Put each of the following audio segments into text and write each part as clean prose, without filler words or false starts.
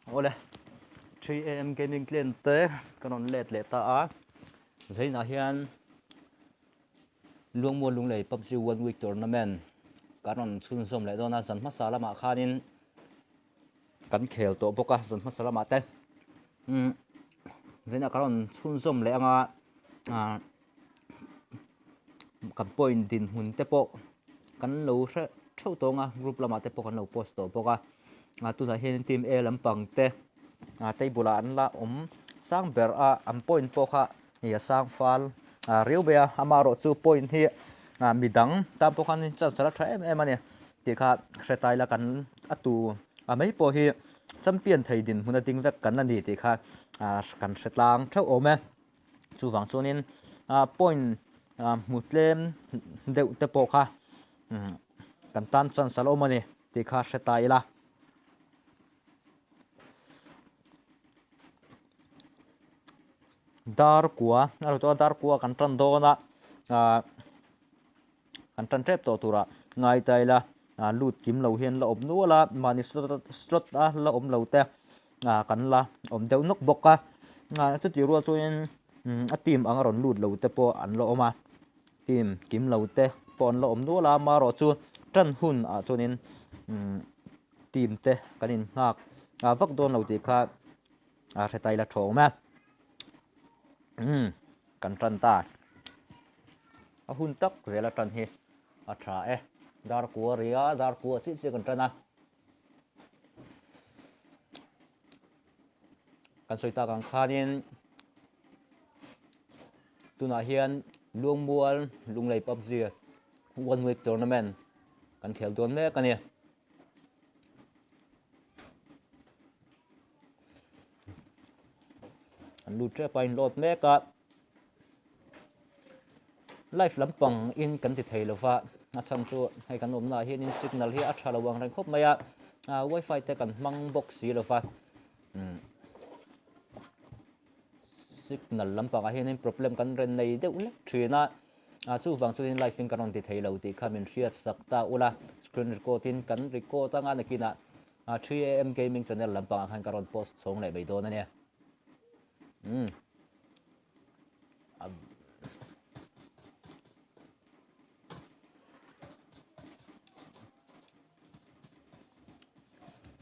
Awle, 3am Gaming Clan te ka rawn let leh ta a, Zainah hian Luangmual Lunglei PUBG One Week Tournament kan rawn chhunzawm leh dawn a, zan hmasa lamah khanin kan khel tawh bawk a, zan hmasa lamah te umm Zainah kan rawn chhunzawm leh anga ah kan point dinhmun te pawh kan lo hre theuh tawng a group lamah te pawh kan lo post tawh bawk a ah tunah hian team A lampang te ah table ah an la awm sang ber a an point pawh kha hei a sang fal ah riau mai a amaherawh chu point hi ah midang tan pawh khan chance a la tha em em a ni tih kha hre ta ila kan a tu a mai pawh hi champion thei dinhmun a ding vek kan la ni tih kha ah kan hre tlang theuh awm e. Chuvang chuanin ah point ah hmu tlem deuh te pawh kha kan tan chance a la awm a ni tih kha hre ta ila. Dar kua a lo tawh a dar kua kan tan dawn a ah kan tan tep tawh turah ngai ta ila ah lut kim lo hian la awm nual a mahni slot slot a la awm lo te ah kan la awm deuh nawk bawk a ah chutih rual chuanin a team anga rawn lut lo te pawh an la awm a team kim lo te pawh an la awm nual a amaherawh chu tan hun ah chuanin team te kan innghak ah vak dawn lo tih kha a hre ta ila tha awm e umm kan tan ta a hun tak zel a tan hi a tha e dar kua ria dar kua chiah chiah kan tan a kan sawi tak ang khanin tunah hian Luangmual Lunglei PUBG one week tournament kan khel dawn mek a ni. An lut tep a in load mek a live lampang in kan ti thei lova a chhan chu hei kan awmna ah hianin signal hi a tha lo ang reng khawp mai a ah wifi te kan hmang bawk si lova umm signal lampang ah hianin problem kan ren nei deuh hlek thin a. Ah chuvang chuanin live in ka rawn ti thei lo tih kha min hriat sak ta ula, screen record in kan record anga nakinah ah 3am gaming channel lampangah khan ka rawn post chhawng leh mai dawn a nia. Umm.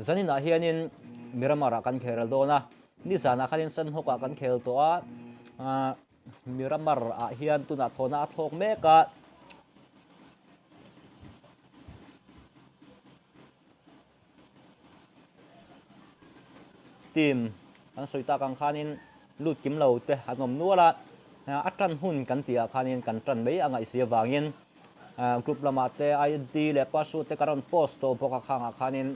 Zaninah hianin Miramar ah kan khel dawn a, nizanah khanin Sanhawk ah kan khel tawh a, ah Miramar ah hian tunah thawhna a thlawk mek a. Team kan sawi tak ang khanin lut kim lo te an awm nual a, a tan hun kan tih ah khanin kan tan mai a ngaihsi avangin group lamah te ID leh password te ka rawn post tawh bawk a khangah khanin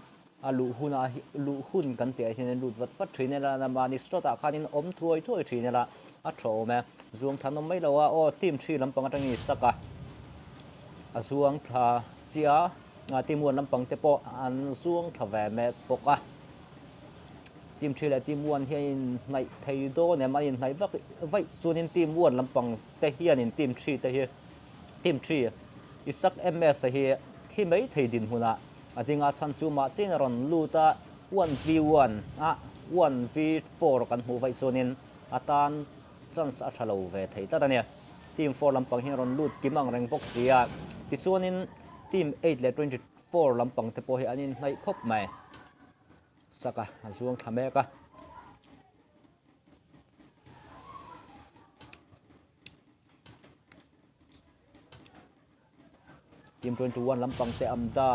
a luh hunah luh hun kan tih ah hian lut vat vat thin ila mahni slot ah khanin awm thuai thuai thin ila a tha awm e zuang than awm mai lo a aw team thi lampang atangin i sak a a zuang thla chiah a team one lampang te pawh an zuang thla ve mek bawk a team thi leh team one hian inhnaih thei dawn em an inhnaih vak vaih chuanin team one lampang te hianin team thi te hi Team thi Isak MS a hi thi mai thei dinhmunah a ding a, chhan chu mah chin a rawn lut a, one v one a one v four kan hmuh vaih chuanin a tan chance a tha lo ve thei tlat a ni. Team four lampang hian a rawn lut kim ang reng bawk si a, tichuanin team eight leh 24 lampang te pawh hi an inhnaih khawp mai. Saka a zuang thla mek a. Team 21 lampang te Amda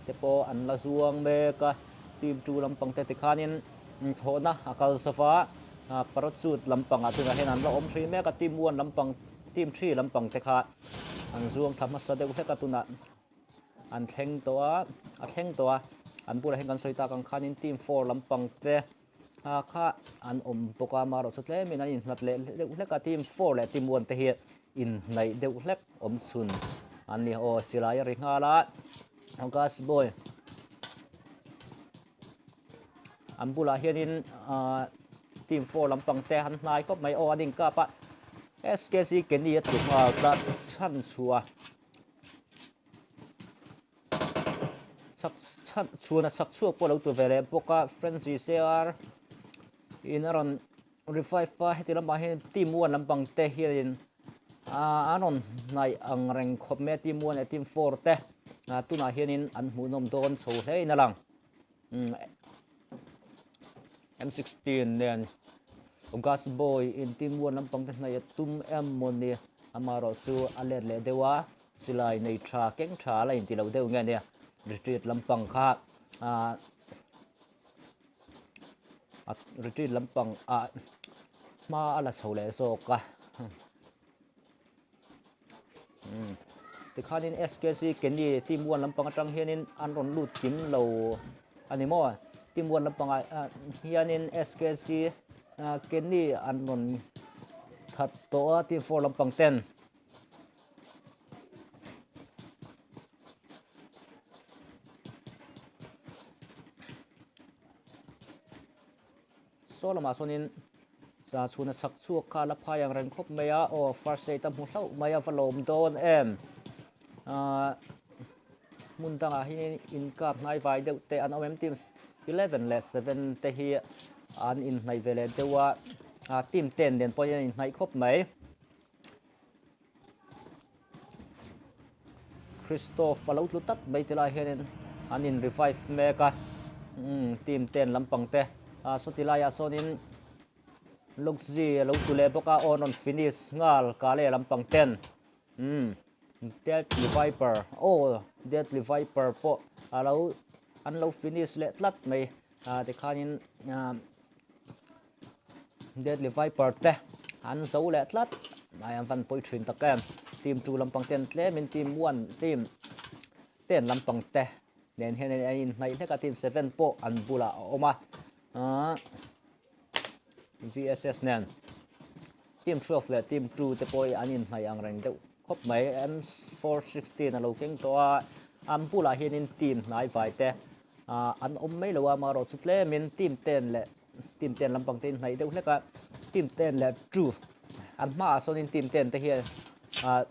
te pawh an la zuang mek a, team 2 lampang te tikhanin thawhna a kal zova, parachute lampangah tunah hian an la awm hrih mek a, team 1 lampang team 3 lampang te kha an zuang thla hmasa deuh hlek a tunah an thleng tawh a, a thleng tawh a, an bulah hian kan sawi tak ang khanin team 4 lampang te A kha an awm bawk a, amaherawhchu tlemin an inhlat leh deuh hlek a, team four leh team one te hi inhnaih deuh hlek awm chhun an ni. Aw silai a ri nghal a, August boy an bulah hianin ah team four lampang te an hnai khawp mai, aw an inkap a, SKC Kenny a tlu nghal tlat chhan chhuah. Chak Chhan chhuan a chak chhuak pawh a lo tu ve leh bawk a, Frenzy CR in a rawn revive a, heti lamah hian team one lampang te hianin an rawn hnaih ang reng khawp mai a, team one leh team four te tunah hianin an hmuhnawm dawn chho hle in a lang. M16 nen August Boy in team one lampang te hnaih a tum em maw ni, amaherawh chu a let leh deuh a. Silai nei tha keng tha la inti lo deuh nge nia retreat lampang kha ah retreat lampang ah hma a la chho leh zawk a tikhanin SKC Kenny team one lampang atang hianin an rawn lut kim lo a ni maw team one lampang ah hianin SKC Kenny an rawn that tawh a team four lampang ten. Saw lamah sawnin chhuna chhak chhuak kha la phai ang reng khawp mai a, aw first aid a hmu hlauh mai a va lawm dawn em. Ahh hmun dangah hian inkap hnai vai deuh te an awm em team 11 leh 7 te hi an inhnaih ve leh deuh a, team 10 nen pawh hian an inhnaih khawp mai. Christoph a lo tlu tak mai ti lai hianin an in revive mek a umm team ten lampang te ah saw ti laiah sawnin Luxi a lo tlu leh bawk a aw an rawn finish nghal Kale lampang ten umm Deadly Viper aw Deadly Viper pawh a lo an lo finish leh tlat mai ah tikhanin ah. Deadly Viper te an zo leh tlat mai an van pawi thin tak em team 2 lampang ten tlemin team 1 team 10 lampang te nen hian an inhnaih hlek a team 7 pawh an bulah a awm a ah VSS nen team 12 leh team 2 te pawh hi an inhnaih ang reng deuh khawp mai M416 a lo keng tawh a an bulah hianin team hnai vai te ah an awm mai lo a amaherawhchu chu tlemin team 10 leh Team ten lampang te in hnaih deuh hlek a, team ten leh two an hmaah sawnin team ten te hian ah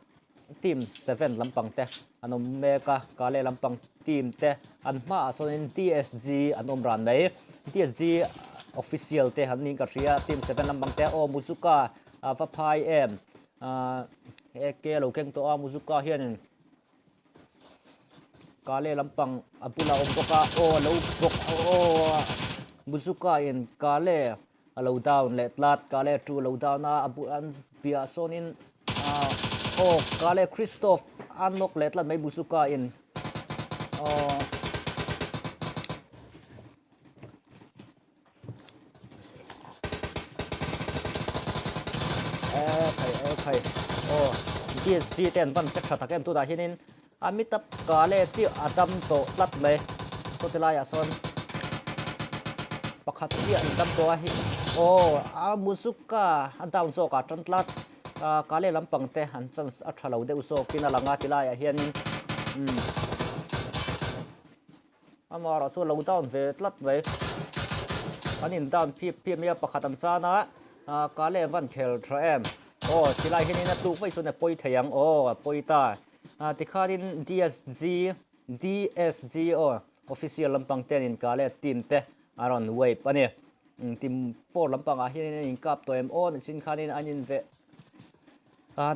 team seven lampang te an awm mek a, Kale lampang team te an hmaah sawnin DSG an awm ran mai, DSG official te an niin ka hria, team seven lampang te aw Muzuka a va phai em ah AK a lo keng tawh a Muzuka hianin. Kale lampang a bulah a awm bawk a aw a lo bawk aw Muzuka in Kale a lo down leh tlat Kale chu a lo down a a bulah an piahah sawnin ah aw Kale Christoph a nawk leh tlat mai Muzuka in aw. Ekhai ekhai aw PSG te an van check tha tak em tunah hianin Amitabh Kale chiah a dam tawh tlat mai saw ti laiah sawn pakhat chiah an dam tawh a hi aw a Muzuka a down zawk ah tan tlat Kale lampang te an chance a tha lo deuh zawkin a lang a ti laiah hianin umm. Amaherawh chu a lo down ve tlat mai. An in down phip phip mai a, pakhat an chan a, Kale van khel tha em? Aw, silai hianin a tluk vaih chuan a pawi thei ang, aw a pawi ta. Tikhanin DSG, DSG aw, official lampang te an in Kale team te a rawn wipe a ni. Team four lampangah hianin an in kap tawh em aw, nichin khanin an in veh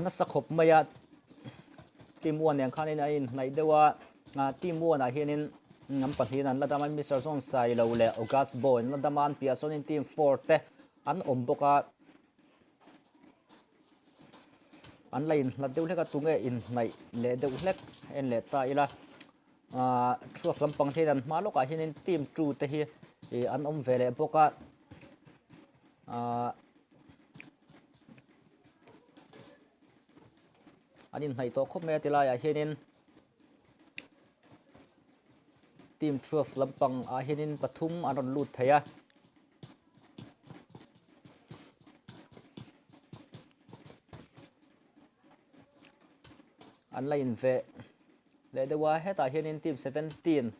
nasa khawp mai a, team one nen khanin an inhnaih deuh a. Team one ah hianin an pahnihin an la dam a, Mister Zone Sailo leh August Boy an la dam a, an piah sawnin team four te an awm bawk a, an la inhlat deuh hlek a, tunge inhnaih leh deuh hlek en leh ta ila, thluak lampang te hian an hma lawkah hianin team two te hi an awm ve leh bawk a, an inhnaih tawh khawp mai a ti laiah hianin. Team 12 lampang ah hianin pathum an rawn lut thei a. An la inveh leh deuh a, hetah hianin team 17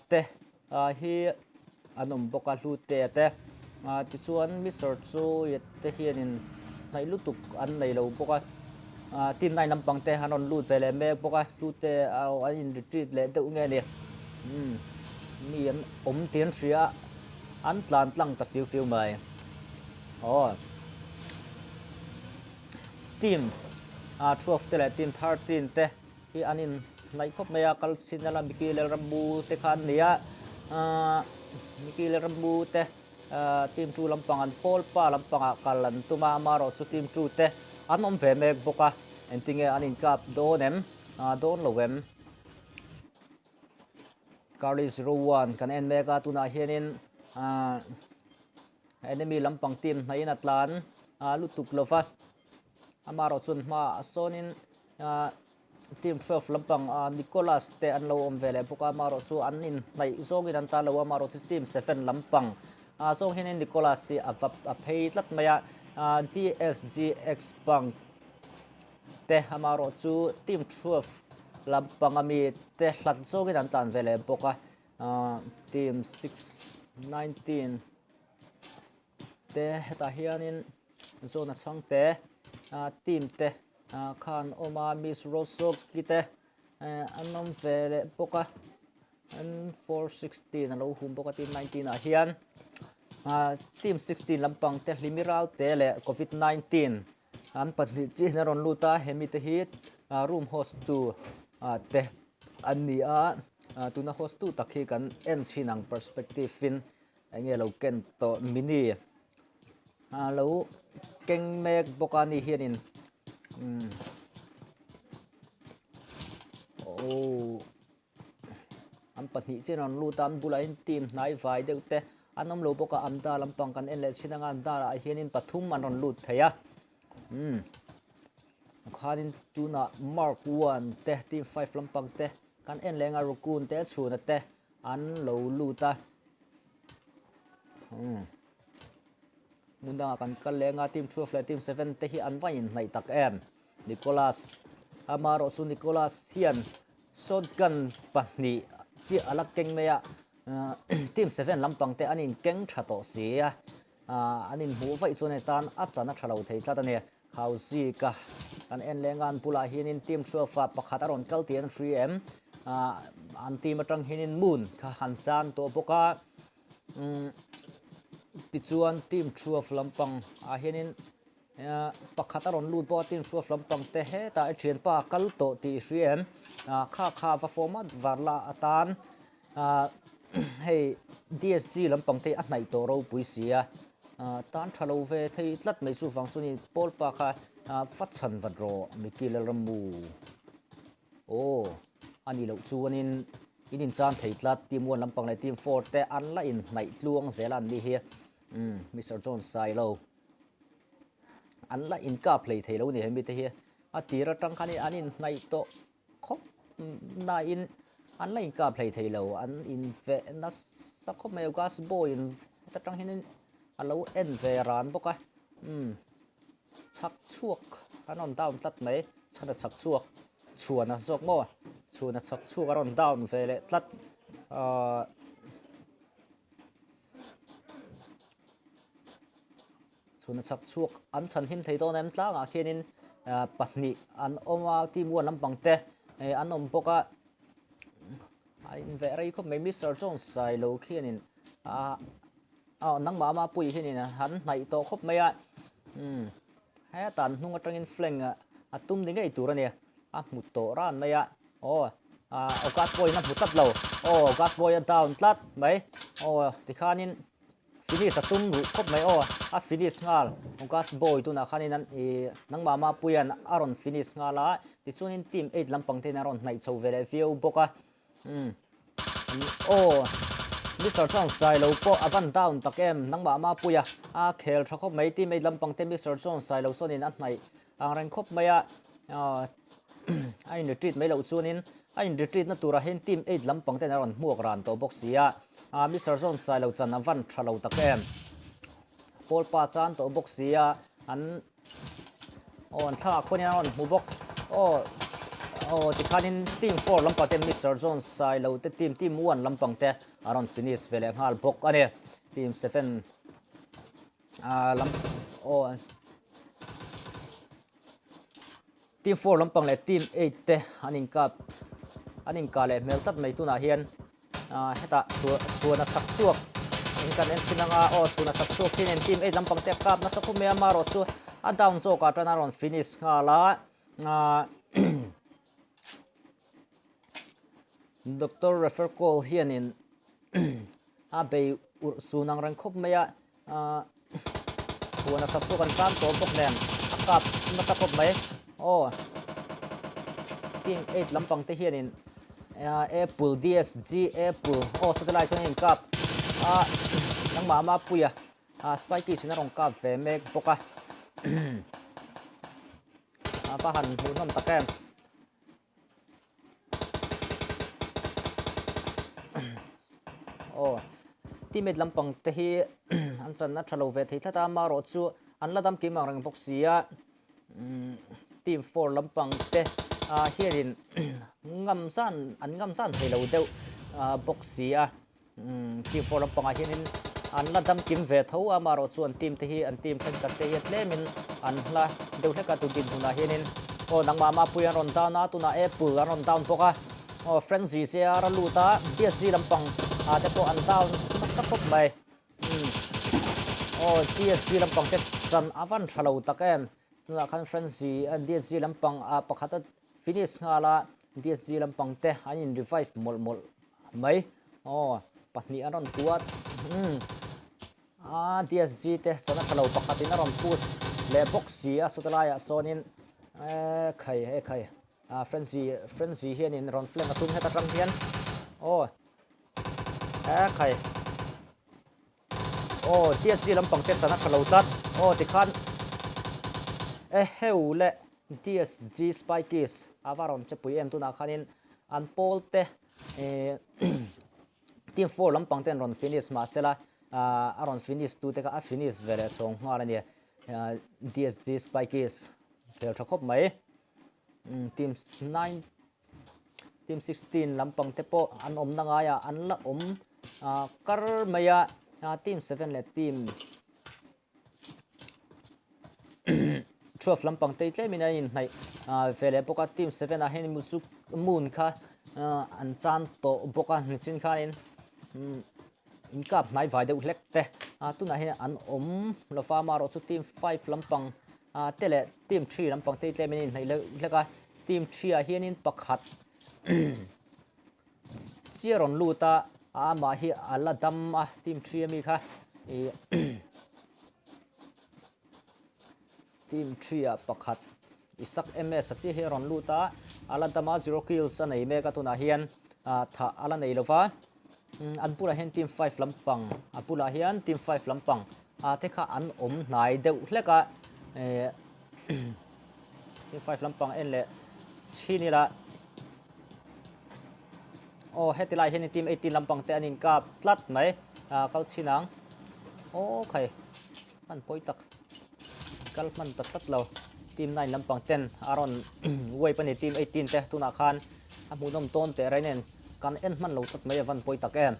te hi an awm bawk a hlute te tichuan Mister chu te hianin hnaih lutuk an nei lo bawk a team 9 lampang te an rawn lut ve leh mek bawk a hlute an in retreat leh deuh nge ni. Umm mi an awm tih an hria a, an tlan tlang ta fiu fiu mai. Aw team ah 12 te leh team 13 te hi an in hnaih khawp mai a, kal chhin ala Mickey leh Rammu te kha an ni a, ah Mickey leh Rammu te ah team 2 lampang an pawl pa lampangah kal an tum a, amaherawh chu team 2 te an awm ve mek bawk a, engtinge an inkap dawn em ah dawn lo em. Carly 01 kan en mek a tunah hianin ah enemy lampang team hnaihin a tlan ah lutuk lova amaherawh chuan hmaah sawnin ah team 12 lampang ah Nicholas te an lo awm ve leh bawk a amaherawh chu an inhnaih zawngin an tan lo a amaherawh chu team 7 lampang ah zawng hianin Nicholas hi a va a phei tlat mai a ah DSGX pang te amaherawh chu team 12 lampang ami te hlat zawngin an tlan ve leh bawk a ahh team 6 19 te hetah hianin zawn a chhang te ah team te ah khan awm a miss Rosoki te eh an awm ve leh bawk a an 4 16 a lo hum bawk a team 19 ah hian ah team 16 lampang te hlimi ral te leh covid 19 An chihin a rawn lut a, hemi te hi room host tu te an ni a, tuna host tu tak hi kan en chhin ang perspective in eng nge lo ken tawh mini a lo keng mek bawk a ni hianin umm oh. An chian an lut a, an bulah hian team hnai vai deuh te an awm lo bawk a, an dar lampang kan en leh thin anga an darah hianin pathum an rawn lut thei a umm khanin tunah mark one te team five lampang te kan en leh anga rukun te chhuna te an lo lut a umm hmun dangah kan kal leh anga team 12 leh team 7 te hi an va inhnaih tak em. Nicholas, Amaherawh chu Nicholas hian shotgun pahnih chiah a la keng mai a, team 7 lampang te an inkeng tha tawh si a, an inhmuh vaih chuan hei tan a chan a tha lo thei tlat a ni. Hauzik-a kan en leng a, an bulah hianin team 12 ah pakhat a rawn kal tih an hria em? An team atang hianin Moon kha han chan tawh bawk a, tichuan team 12 lampang ah hianin Pakhat a rawn lut bawk a, tin hruaf lampang te hetah i thianpa a kal tawh tih i hria em? Kha kha va format var la atan hei DSG lampang te hi a hnaih tawh ropui si a, tan tha lo ve thei tlat mai chuvang chu ni Paul pa kha va chhan vat rawh Mickey Lalrammu. Aw a nih loh chuanin in inchan thei tlat team 1 lampang leh team 4 te an la inhnaih tluang zel a an ni hi Mister Jones Sailo. An la inkap hlei thei lo ni he mite hi. A tir atang khan an inhnaih tawh khawp nain an la inkap hlei thei lo. An inveh nasa khawp mai a, gas boy in heta tang hian a lo en ve ran bawk a. Umm chhak chhuak an rawn down tlat mai, chhan a chhak chhuak chhuan a zawk maw? Chhuan a chhak chhuak a rawn down ve leh tlat ahh. Chhuna chhak chhuak an chhan him thei dawn em tlangah khianin pahnih an awm a team one lampang te an awm bawk a a inveh rei khawp mai Mister Jones Sailo khianin a nangmah ama pui hianin an hnaih tawh khawp mai a umm heta an hnung atangin flank a tum ni ngei tur a ni a hmu tawh ran mai a aw aw gas boy in a hmu tlat lo aw gas boy a down tlat mai aw tikhanin Finish a tum ruh khawp mai aw, a finish nghal August boy tunah khanin an ih nangmah Mapuia'n a rawn finish nghal a, tichuanin team eight lampang te in a rawn hnaih chho ve leh viau bawk a, umm aw Mister Jones Sailo pawh a van down tak em nangmah Mapuia a khel tha khawp mai team eight lampang te Mister Jones Sailo sawnin a hnaih ang reng khawp mai a, aw a in retreat mai loh chuanin a in retreat na turah hian team eight lampang ten a rawn hmuak ran tawh bawk si a, ah Mister Jones Sailo chan a van tha lo tak em Paul pa chan tawh bawk si a an aw an thla ah khuanin a rawn hmu bawk aw aw tikhanin team four lampang te Mister Jones Sailo te team team one lampang te a rawn finish ve leh nghal bawk a ni team seven ah lam aw Team 4 lampang leh team 8 te an inkap an inkah leh hmel tlat mai tunah hian. Hetah chhuan a chak chhuak in kan en thin anga aw chhuan a chak chhuak thin in team 8 lampang te a kap nasa khawp mai a amaherawh chu a down zawkah tan a rawn finish nghal a. Doctor refer call hianin a bei urh sun ang reng khawp mai a, chhuan a sak chu kan tan tawh bawk nen a kap nasa khawp mai. Aw team 8 lampang te hianin Apple DSG Apple aw saw ti lai chuan a inkap a nangmah Mapuia Spikey sin a rawn kap ve mek bawk a. A va han hmuhnawm tak em. Aw teammate lampang te hi an chan a tha lo ve thei tlat a amaherawh chu an la dam kim ang reng bawk si a team 4 lampang te hianin ngam zan an ngam zan thei lo deuh bawk si a. Team 4 lampangah hianin an la dam kim ve tho a, amaherawh chu an team te hi an team thenkhat te hi tlemin an hla deuh hlek a, tun dinhmunah hianin aw nangmah Mapui an rawn down a, tunah Apple an rawn down bawk a, aw Frenzy CR a lut a, PSG lampang ah te pawh an down nasa khawp mai, umm aw PSG lampang te chan a van tha lo tak em, tunah khan Frenzy PSG lampang ah pakhat a finish nghal a, PSG lampang te an in revive mawlh mawlh mai. Aw, pahnih an rawn kuat. Umm. A DSG te chana tha lo pakhatin a rawn push leh bawk si a sawta laiah sawnin e khai e khai. A frenzy frenzy hianin rawn flank a tum het atang hian. Aw. E khai. Aw DSG lampang te chana tha lo tlat. Aw tikhan e heu leh DSG Spikeys a va rawn che pui em tunah khanin an pawl te Team 4 lampang te an rawn finish mahsela a rawn finish tu te kha a finish ve leh chhawng nghal a ni. DSG Spikeys khel tha khawp mai. Team 9 Team 16 lampang te pawh an awmna ngaiah an la awm kar mai a. Team 7 leh Team 12 lampang te tlemin an inhnaih ve leh bawk a team 7 ah hian Musuk Moon kha an chan tawh bawk a nichin khanin in kap hnai vai deuh hlek te tunah hian an awm lova amaherawh chu team 5 lampang te leh team 3 lampang te tlemin an inhnaih hlek a team 3 ah hianin pakhat Chiah rawn lut a, amah hi a la dam a, team 3 ami kha ih team 3 ah pakhat Isak MS a chiah hi a rawn lut a, a la dam a, zero kills a nei mek a tunah hian thah a la nei lo va, an bulah hian team 5 lampang a bulah hian team 5 lampang te kha an awm hnai deuh hlek a, ih team 5 lampang en leh chhin ila. Aw heti lai hian team 18 lampang te an inkap tlat mai ah kal chhin ang aw khai hman pawi tak kal hman ta tlat lo team 9 lampang ten a rawn wipe ani team 18 te tunah khan a hmuhnawm tawn teh reng nen kan en hman lo tlat mai a van pawi tak em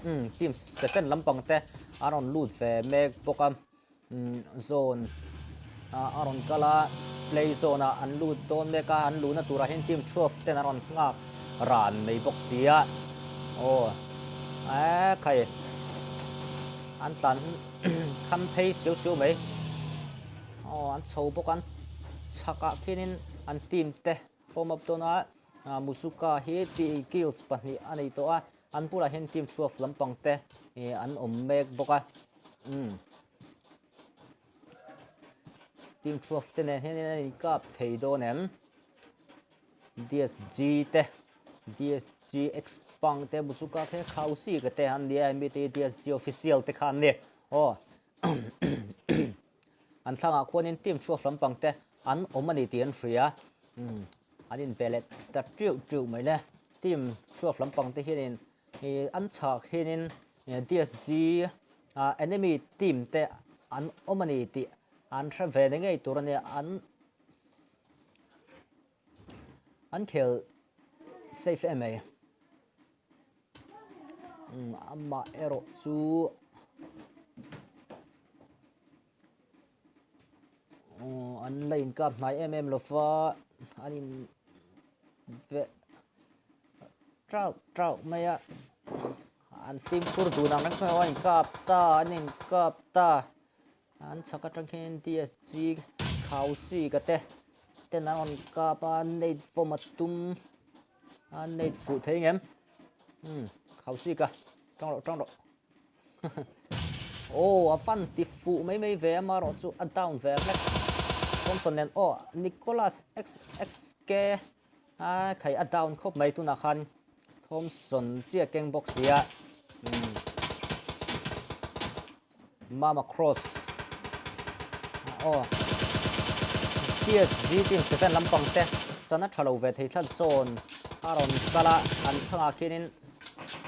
um team 7 lampang te a rawn lut ve mek bawk a. Zone ah a rawn kal a, play zone ah an lut dawn mek a, an luhna turah hian team 12 ten a rawn nghak ran mai bawk si a, aw e khai an tlan kham phei siau siau mai, aw an chho bawk a, an chhakah khianin an team te form up dawn a, Musuka hi kills pahnih a nei tawh a. An bulah hian team 12 lampang te an awm mek bawk a. Umm. Team 12 te nen hian an inkap thei dawn em? DSG te, DSG Xpang te, Musuka khe Khausi ka te an nia, mi te DSG official te kha an ni. Aw. An thlangah khuanin team 12 lampang te an awm a ni tih an hria. Umm. An inpe leh ta tiuh tiuh mai le. Team 12 lampang te hianin ih an chhak hianin DSG enemy team te an awm a ni tih an hre ve ni ngei tur a nia. An an khel safe em mai. Umm amah erawh chu. Aw an la inkap hnai em em lo va an in veh Trauh trauh mai a, an fimkhur dun ang reng chuan an inkap ta, an inkap ta. An chhak atang khian DSG Khausi ka te ten an rawn kap a, nate vawm a tum a, nate fuh thei ngem? Umm Khausi ka, tang rawh tang rawh. Aw a van ti fuh mai mai ve amarawh chu a down ve hlek. Thompson nen aw Nicholas XXK. A khai a down khawp mai tunah khan Thompson chiah keng bawk sia umm Mama Cross aw PSG team seven lampang te chan a tha lo ve thei tlat zawn a rawn kal a an thangah khianin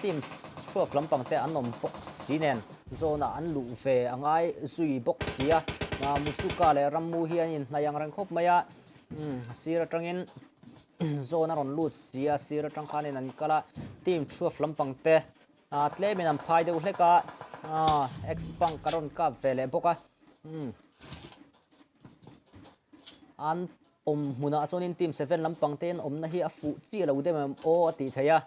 team chhuak lampang te an awm bawk si nen zawnah an luh ve a ngai zui bawk sia Musuka leh Rammu hi an inhnaih ang reng khawp mai a. Umm sir atangin zawn a rawn lut si a sir atang khanin an kal a team thruaf lampang te ah tlemin an phai deuh hlek a ah x punk a rawn kap ve leh bawk a umm an awm hmunah chuanin team seven lampang te an awmna hi a fuh chiah lo deuh em aw a tih theih a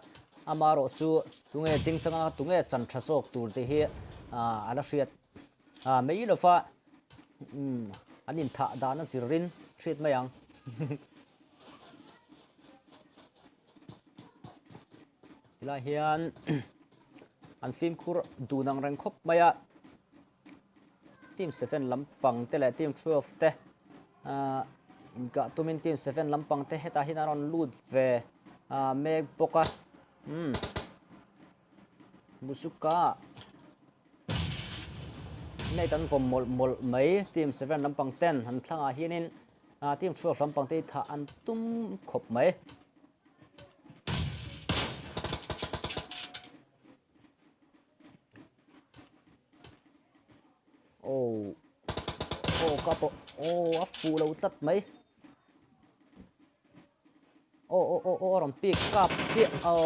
amaherawh chu tunge ding changa tunge chan tha zawk tur tih hi ah a la hriat Ah mai lova umm an inthah dan a zirin hriat mai ang. Tilai hian an fimkhur dun ang reng khawp mai a. Team 7 lampang te leh team 12 te ah inkah tumin team 7 lampang te hetah hian a rawn lut ve ah mek bawk a. Umm Musuka. Net an vawm mawlh mawlh mai team 7 lampang ten an thlangah hianin team 12 lampang te hi thah an tum khawp mai. Oh oh ka pawh oh a fuh lo tlat mai. Aw aw aw aw a rawn pik kap chiah aw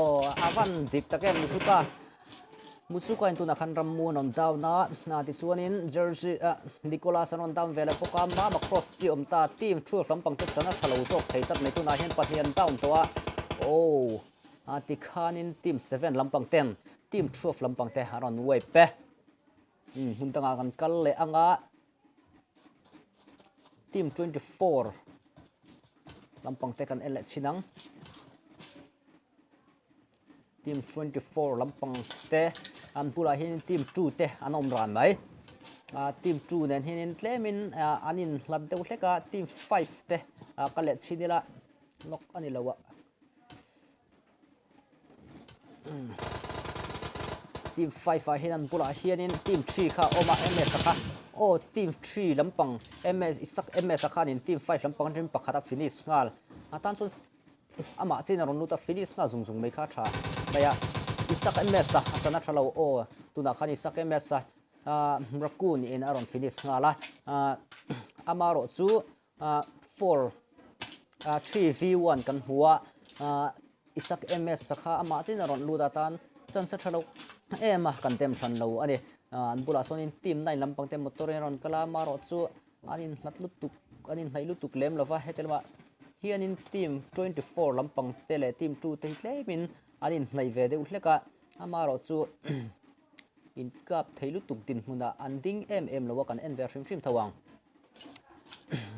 a van dik tak em Mutsuka Mutsuka in tunah khan Rammu an rawn down a hna tichuanin Jersey ah Nicholas an rawn down ve leh bawk a Mama cross chi a awm ta team thu lampang te chuan a tha lo zawk thei tlat mai tunah hian pahnih an down tawh a aw a tikhanin team seven lampang ten team 12 lampang te an rawn wipe e umm hmun dangah kan kal leh anga Team 24 lampang te kan en leh chhin ang. Team 24 lampang te an bulah hian team 2 te an awm ran mai. Uh, team 2 nen hian tlemin uh, an in hlat deuh hlek a team 5 te uh, ka leh chhin ila lock ani lo a. Team 5 ah hian an bulah hianin team 3 kha a awm a ms a kha aw team 3 lampang ms isak ms a khanin team 5 lampang atangin pakhat a finish nghal a tan chuan amah chin a rawn lut a finish nghal zung zung mai kha a tha mai a isak ms a a chana tha lo aw tunah khan isak ms a ah raccoon in a rawn finish nghal a ah amarawh chu Ah 4 ah 3 v 1 kan hmu a ah Isak MS a kha amah chin a rawn lut atan chance a tha lo em a kan dem hran lo a ni. Ah an bulah sawnin team 9 lampang te motor in a rawn kal a amaherawh chu an inhlat lutuk an inhnaih lutuk lem lova heti lamah hianin team 24 lampang te leh team 2 te hi tlemin an inhnaih ve deuh hlek a amaherawh chu Inkap thei lutuk dinhmunah an ding em em lo a, kan en ve hrim hrim tho ang.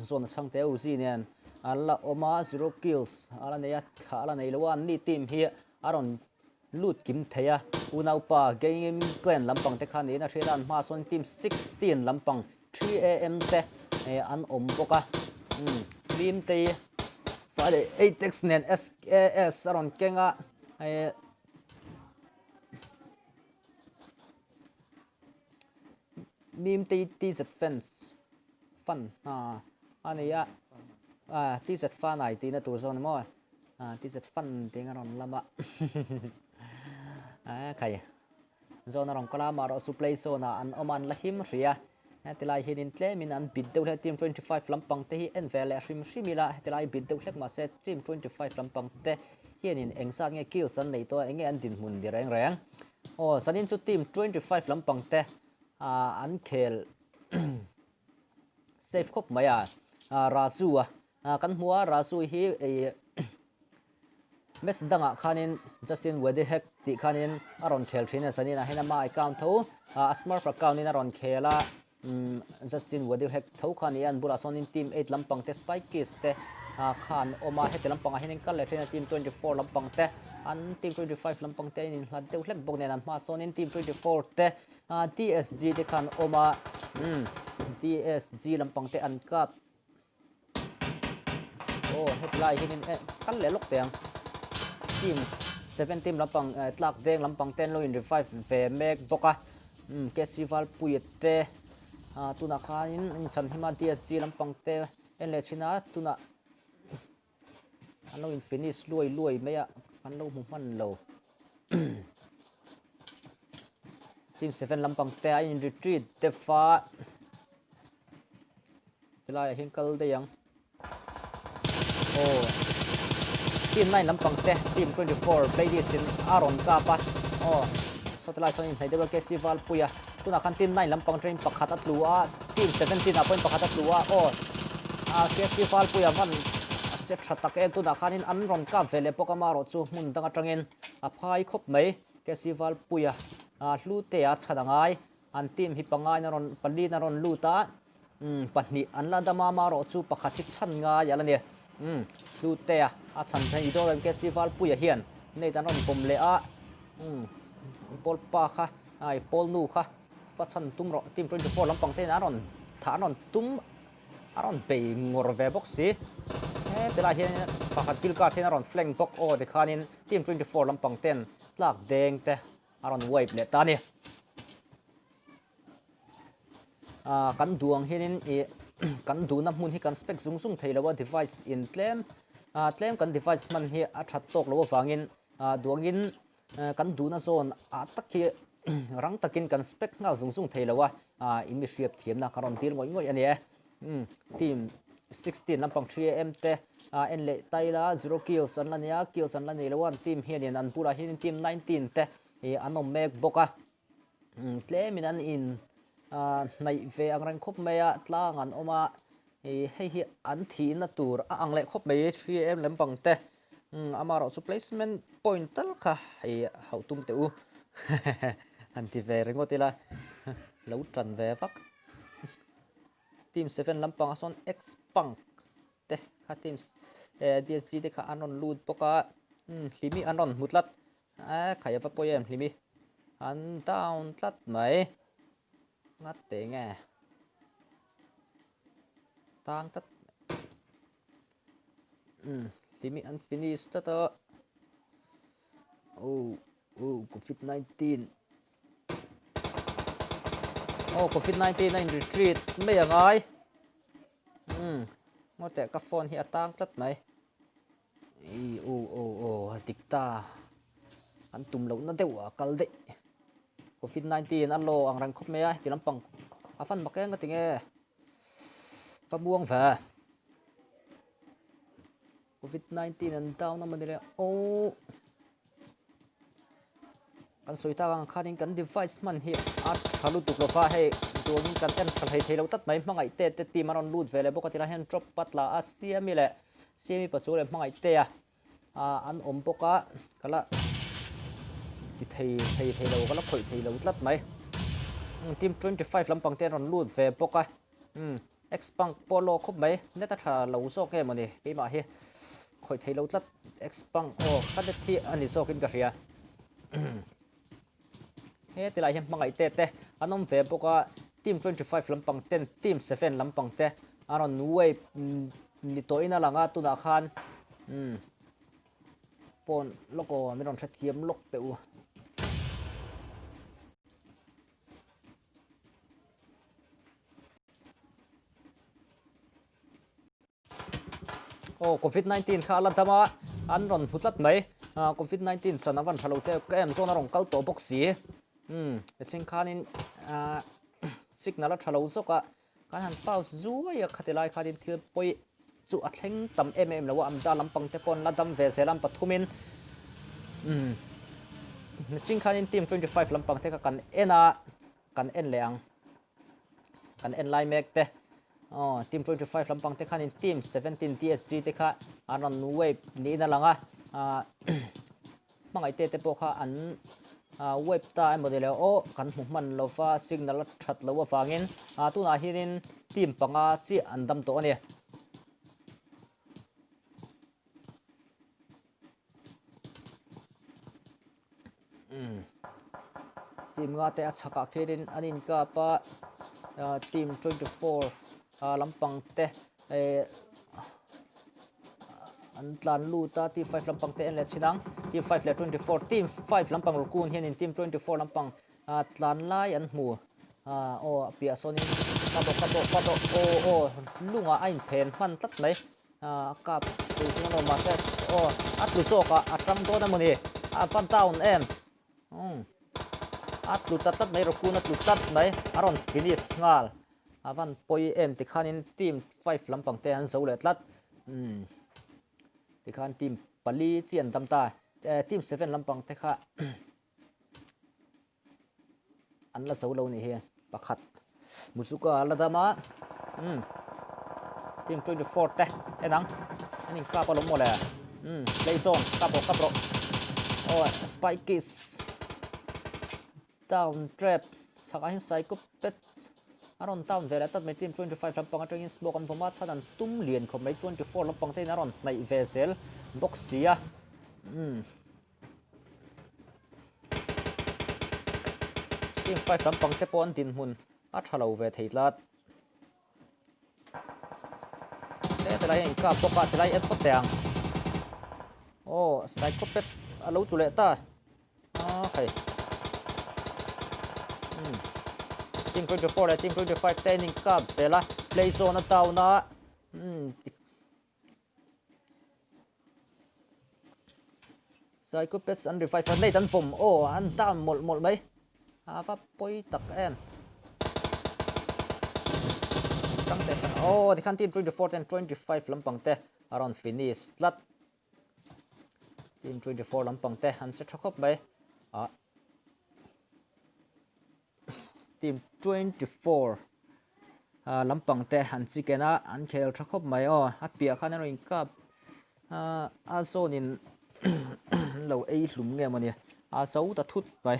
Zawn a chhang teh Uzi nen an la awm a, zero kills a la nei a, thla a la nei lo a, anni team hi a rawn lut kim thei a, unaupa Gaming Clan lampang te kha niin a hriat a, an hmaah sawn team 16 lampang 3am te an awm bawk a, umm team te hi Friday 8x nen SAS a rawn keng a, Mim te hi TZ fans fan a a nei a ah TZ fan ai tihna tur zawk a ni maw ah TZ fan tih ang a rawn lam a a khai zawn a rawn kal a amaherawh chu play zone ah an awm a an la him hrih a heti lai hianin tlemin an bit deuh hlek team 25 lampang te hi en ve leh hrim hrim ila heti lai bit deuh hlek mahse team 25 lampang te hianin eng zat nge kills an neih tawh a enge an dinhmun ni reng reng aw zanin chu team 25 lampang te ah an khel safe khawp mai a ah Raju a ah kan hmu a Raju hi ih. Match dangah khanin Justin Wedihek tih khanin a rawn khel thin a, zaninah hian ama account tho a Smurf account in a rawn khel a, Justin Wedihek tho kha a ni a, an bulah sawnin team 8 lampang te Spikes te kha an awm a, heti lampangah hian kal leh thin a, team 24 lampang te an team 25 lampang te an inhlat deuh hlek bawk nen an hmaah sawnin team 24 te TSG te kha an awm a, TSG lampang te an kap. Aw hetlai hianin eh kal leh lawk teh ang team seven team lampang eh tlak deng lampang te an lo in revive ve mek bawk a umm KC Valpuia te ah tunah khanin an inchhan hlim a DSG lampang te en leh thin a tunah an lo in finish luai luai mai a an lo hmu hman lo team seven lampang te a in retreat deuh a. Helaiah hian kal daih ang. Aw. Team 9 lampang te team 24 playlist in a rawn kap a. Aw. Saw tilai sawn inhnaih deuh a KC Valpui a. Tunah khan team 9 lampang atangin pakhat a tlu a. Team 17 ah pawhin pakhat a tlu a. Aw. A KC Valpui a van a che tha tak em tunah khanin an rawn kap ve leh bawk a marawh chu hmun dang atangin a phai khawp mai. KC Valpui a hlu te a chhan a ngai. An team hi pangain a rawn paliin a rawn lut a, umm pahnih an la dam a, amaherawh chu pakhat hi chhan ngai a la ni. Umm Hlutea a chhan theih dawn em KC Valpuia hian net an rawn pawm leh a, umm pawl pa kha ai pawl nu kha va chhan tum rawh team 24 lampang te hian an rawn thah an rawn tum a rawn bei ngawr ve bawk si. He tilai hian pakhat kill card hian a rawn flank bawk aw tikhanin team 24 lampang ten tlak deng te A rawn wipe leh ta a ni. Ah, kan duh ang hianin ih kan duhna hmun hi kan spec zung zung thei lo a, device in tlem ah tlem kan device hman hi a that tawk loh avangin ah duh angin kan duhna zawn ah tak hi rang takin kan spec nghal zung zung thei lo a, ah in mi hriat thiamna kan rawn dil ngawih ngawih a ni e. Umm team 16 lampang 3am te ah en leh ta ila zero kills an la nei a kills an la nei lo a an team hianin an bulah hianin team 19 te ih an awm mek bawk a umm tlemin an in ah hnaih ve ang reng khawp mai a tlang an awm a ih hei hi an thihna tur a ang leh khawp mai 3am lampang te umm amaherawhchu placement point tal kha ih hauh tum teh u han ti ve ringawt ila lo tan ve vak. Team 7 lampangah sawn X-Punk te kha team eh DSG te kha an rawn lut bawk a umm Hlimi an rawn hmu tlat eh khai ava pawi em Hlimi an down tlat mai ngat teh nge tang tlat umm Hlimi an finish tlat a oh oh covid 19. Aw covid 19 a in retreat mai a ngai umm ngaw teh ka phone hi a tang tlat mai i u aw aw a dik ta an tum loh na deuh a kal daih covid 19 a law ang reng khawp mai a ti lampang a fan mak eng a ti nge ka buang ve covid 19 an down a mawni le aw. Kan sawi tak ang khanin kan device hman hi a tha lutuk lo va, hei duangin kan en tha hlei thei lo tlat mai. Hmangaih te te team a rawn lut ve leh bawk a tilai hian drop a tla a, Siami leh Siami pachu leh Hmangaih te a an awm bawk a, ka la ti thei thei thei lo, ka la khawih thei lo tlat mai. Team 25 lampang te an rawn lut ve bawk a, umm X-punk pawh a law khawp mai, net a tha lo zawk em awni keimah hi. Khawih thei lo tlat X-punk aw ka net hi a ni zawkin ka hria. He tilai hian hmangaih te te an awm ve bawk a, team 25 lampang ten team 7 lampang te an rawn wave ni tawhin a lang a tunah khan umm pawn lawk aw min rawn hrethiam lawk teh u. Aw covid 19 kha a la dam a an rawn hmu tlat mai ah covid 19 chan a van tha lo che ka em zawn a rawn kal tawh bawk si umm tichhin khanin ah signal a tha lo zawk a kan han pause zuai a khati lai khanin thil pawi chu a thleng tam em em lo a amda lampang te pawh an la dam ve zel a an pathumin umm nichin khanin team 25 lampang te kha kan en a kan en leh ang. Kan en lai mek te aw team 25 lampang te khanin team 17 DSG te kha an rawn wave niin a lang a. Hmangaihte te pawh kha an web ta emaw ni le aw kan hmu hman lo va signal a that loh avangin tunah hianin team panga chiah an dam tawh a ni. Team nga te a chhakah khianin an inkap a team 24 lampang te eh an tlan lut a team 5 lampang te en leh chhin ang team 5 leh 24 team 5 lampang rukun hianin team 24 lampang tlan lai an hmu aw a piah sawnin ka bawk ka bawk ka bawk aw aw lungah a inphen hman tlat mai. A kap pui chu lo mahse aw a tlu zawk a a tang dawn emawni a va down em umm a tlu ta tlat mai raccoon a tlu tlat mai a rawn finish nghal a van pawi em tikhanin team five lampang te an zo leh tlat umm tikhan team pali chi an dam ta team seven lampang te kha an la zo lo nih hi pakhat Muzuka a la dam a umm team 24 te en ang an in kap alawm mawle umm play zone kap rawh kap rawh aw spike kiss down trap chhakah hian psychopath a rawn down ve leh tlat mai team 25 lampang atangin smoke an vawm a chhan an tum lian khawp mai 24 lampang te in a rawn hnaih ve zel bawk si a umm. Team 5 lampang te pawh an dinhmun a tha lo ve thei tlat. He tilai hian inkap bawk a, tilai en phawt teh ang. Aw, Psychopath a lo tlu leh ta. A khai. Hmm. Team 24 leh Team 25 te an inkap zel a, play zone a down a. Hmm. Psychopaths an revive a nate an vawm aw an down mawlh mawlh mai a va pawi tak em tang teh aw tikhan team 24 ten 25 lampang te a rawn finish tlat team 24 lampang te an che tha khawp mai a Team 24 lampang te an chicken a, an khel tha khawp mai aw. A piah khan an rawn inkap a zawn in an lo ei hlum nge mawni a zo ta thut mai.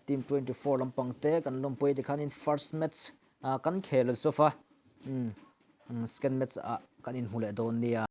Team 24 lampang te kan lawmpui tikhanin first match kan khel zawk a, second match ah kan inhmu leh dawn nia.